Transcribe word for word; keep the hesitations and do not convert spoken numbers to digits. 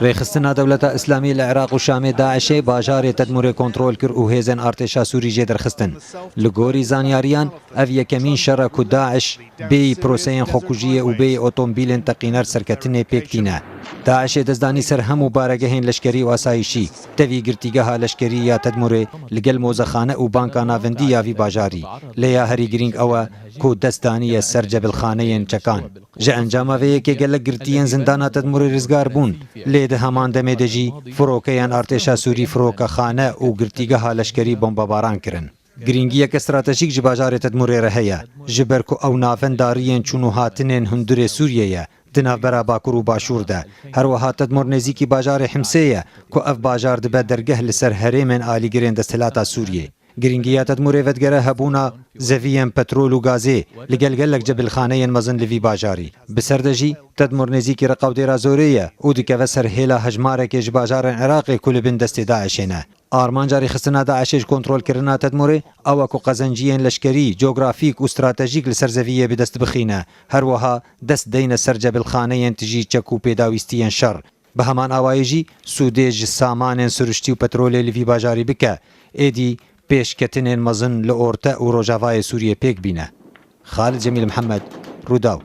Rêxistina Dewleta Îslamî li Iraq û Şamê DAIŞê bajarê Tedmûrê kontrol kir û hêzên artêşa Sûrî jê derxistin. Li gorî zanyariyan, ev yekemîn şer e ku DAIŞ bêyî proseyên xwekujiyê û bêyî otomobîlên teqîner serketinê pêk tîne. DAIŞê destdanî ser hemû baregehên leşkerî û asayîşî, tevî girtîgeha leşkerî ya Tedmûrê li gel mozexane û banka navendî ya vî bajarî. Lê ya herî girîng ew e ku dest daniye ser cebilxaneyên çekan. Ji encama vê yekê gelek girtiyên zindana Tedmûrê rizgar bûn, lê di heman demê de jî firokeyên artêşa Sûrî firokaxane û girtîgeha leşkerî bombebaran kirin. Girîngiyeke stratejîk ji bajarê Tedmûrê re heye, ji ber ku ew navenda riyên çûn û hatinên hundirê Sûriyê ye, di navbera Bakur û Başûr de. Her wiha Tedmûr nêzîkî bajarê Himsê ye, ku ev bajar dibe dergeh li ser herêmên alîgirên desthilata Sûriyê. Girîngiya Tedmûrê vedigere hebûna zeviyên petrol û gazê li gel gelek cebilxaneyên mezin li vî bajarî. Bi ser de jî Tedmûr nêzîkî Reqa û Dêra Zorê ye û dikeve ser hêla hejmarekê ji bajarên Iraqê ku li bin destê DAIŞê ne. Armanca rêxistina DAIŞê ji kontrolkirina Tedmûrê ew e ku qezenciyên leşkerî, cografîk û stratejîk li ser zeviyê bi dest bixîne. Her wiha dest deyne ser cebilxaneyên tijî çek û pêdawîstiyên şer. Bi heman awayî jî sûdê ji samanên siruştî û petrolê li vî bajarî bike, êdî pêşketinên mezin li orte û rojavayê Sûriyê pêk bîne. Xalid Cemîl Mihemed, Rûdaw.